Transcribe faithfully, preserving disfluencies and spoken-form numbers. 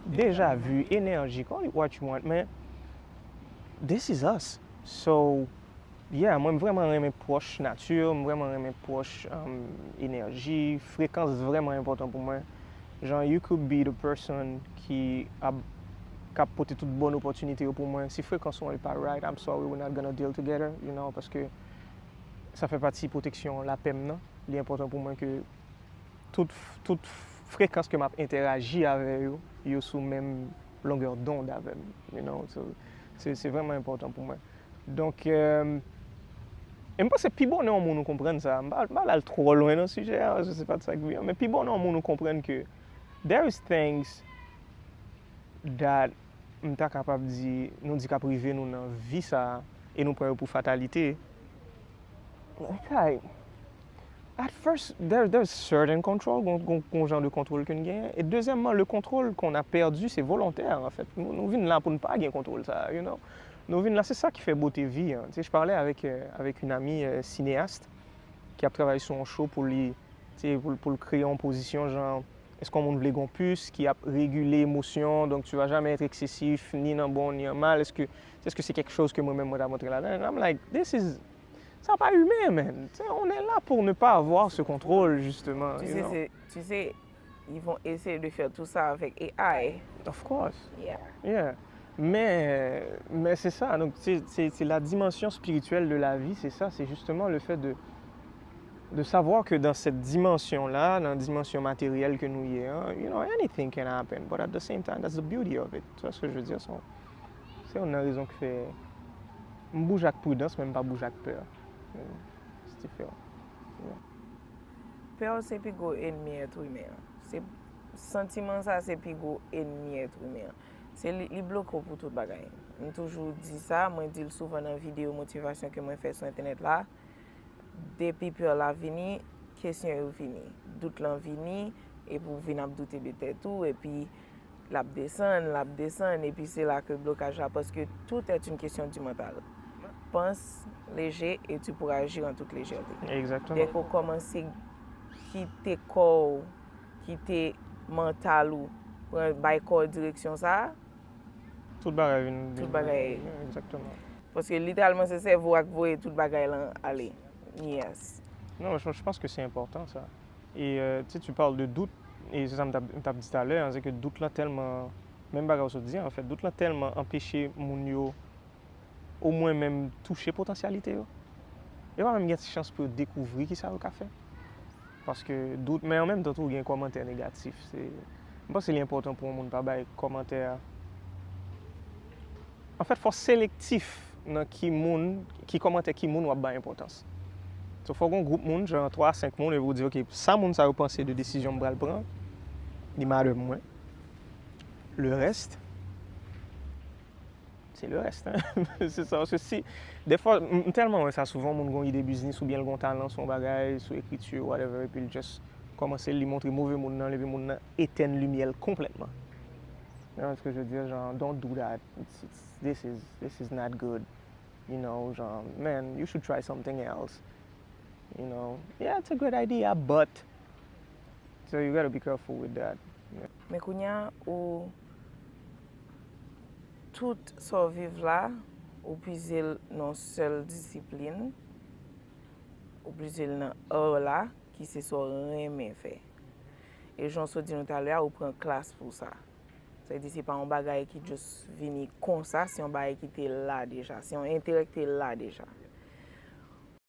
Deja vu, énergie, call it what you want, men this is us. So, yeah, mwen m vrèman renmen pwòch nati, m vrèman renmen pwòch um, enèji, frekans vrèman enpòtan pou mwen. Jan, you could be the person ki ap k ap pote tout bon opòtinite yo pou mwen. Si frekans ou an li pa right, I'm sorry, we're not gonna deal together, you know, paske sa fè pati pwoteksyon lapè m nan. Li enpòtan pou mwen ke tout, tout frekans ke m ap entèraji avè yo, yo sou menm longè dond avè m, you know, so, se, se vrèman enpòtan pou mwen. Donk, euh, e m panse pi bonè yon moun ou konprann sa, m pa, m pa al twò lwen nan sijè a, paske se pa t sa k byen, men pi bonè yon moun ou konprann ke there is things that m ta kapab di, nou di k ap rive nou nan vi sa a, e nou pran yo pou fatalite. Kay, at first, there, there's certain control, gon, gon, gon jan de kontwòl ke n genyen. E dezyèmman, le contrôle qu'on a perdu, c'est volontaire, en fait. Nou, nou vin la pou n pa gen kontwòl sa, you know. Nou vin la, se sa ki fè bote vi an. Tu sais, je parlais avec, euh, avec une amie euh, cinéaste qui a travaillé sur un show pour lui, tu sais, pour, pour créer une position, genre, est-ce qu'on moun vle gon pis ki ap regile emosyon, donc tu vas jamais être excessif, ni nan bon, ni an mal, est-ce que, est-ce que c'est quelque chose que mwen menm mwen ta montre ladan? And I'm like, this is, sa pa imen, man. Tu sais, on est là pour ne pas avoir ce contrôle, justement. Tu you sais, know? c'est- tu sais, ils vont essayer de faire tout ça avec A I. Of course. Yeah. Yeah. Men, men se sa, donk se, se, se la dimension spirituelle de la vie, c'est ça, c'est justement le fait de, de savoir que dans cette dimension-là, dans la dimension matérielle que nous y est, hein, you know, anything can happen, but at the same time, that's the beauty of it. Tu vois ce que je veux dire? Se, se youn nan rezon ki fè m bouje ak pridans, men m pa bouje ak pè. It's different. Pè se pi gwo enmi èt imen an. Se santiman sa se pi gwo enmi èt imen an. Se li, li bloke w pou tout bagay. M toujou di sa, mwen di l souvan nan videyo motivasyon ke mwen fè sou entènèt la. Depi pè la vini, kesyon yo vini. Dout lan vini, epi w vin ap doute de tèt ou, epi l ap desann, l ap desann, epi se la ke blokaj la, paske tout est une question du mental. Pense léger et tu pourras agir en toute légèreté. Exactement. Dèke w kòmanse kite kò w, kite mantal ou, pran bay kò w direksyon sa a, Tout bagay vin. Tout bagay. Exactement. Paske literalman se sèvo a k voye tout bagay lan ale. Yes. Non, je, je pense que c'est important ça. Et euh, tu sais, tu parles de doute, et c'est ça que je t'ai dit tout à l'heure, c'est que doute là tellement, même bagay ou sot di, en fait, doute là tellement empêcher moun yo au moins même toucher potentialité yo. Yo pa menm gen ti chans pou yo dekouvri ki sa yo ka fè. Paske doute, men an menm tan tou gen kòmantè negatif. Se, m panse li enpòtan pou yon moun pa bay kòmantè. Anfèt, fò selektif nan ki moun, ki kòmantè ki moun w ap bay enpòtans. So, fò gen yon gwoup moun, jan twa a senk moun, epi w di, ok, sa moun sa yo panse de desizyon m pral pran, li matter pou mwen. Le reste, c'est le reste, hein. C'est ça, paske si, dèfwa, m tèlman wè sa souvan, moun gon ide biznis oubyen l gon talan sou yon bagay, sou ekriti, whatever, epi l just kòmanse li montre move moun nan, epi moun nan etèn limyè l konplètman. You know ce que je veux dire? Genre, don't do that. It's, it's, this is, this is not good. You know, genre, man, you should try something else. You know, yeah, it's a great idea, but so you gotta be careful with that. Men kounye a, ou tout sa w viv la, ou pize l nan sèl disiplin, ou pize l nan art la, ki se sa w renmen fè. E jan w sot di nou talè a, ou pran klas pou sa. Sa vle di se pa yon bagay ki just vini konsa, se yon bagay ki te la deja, se yon enterè ki te la deja.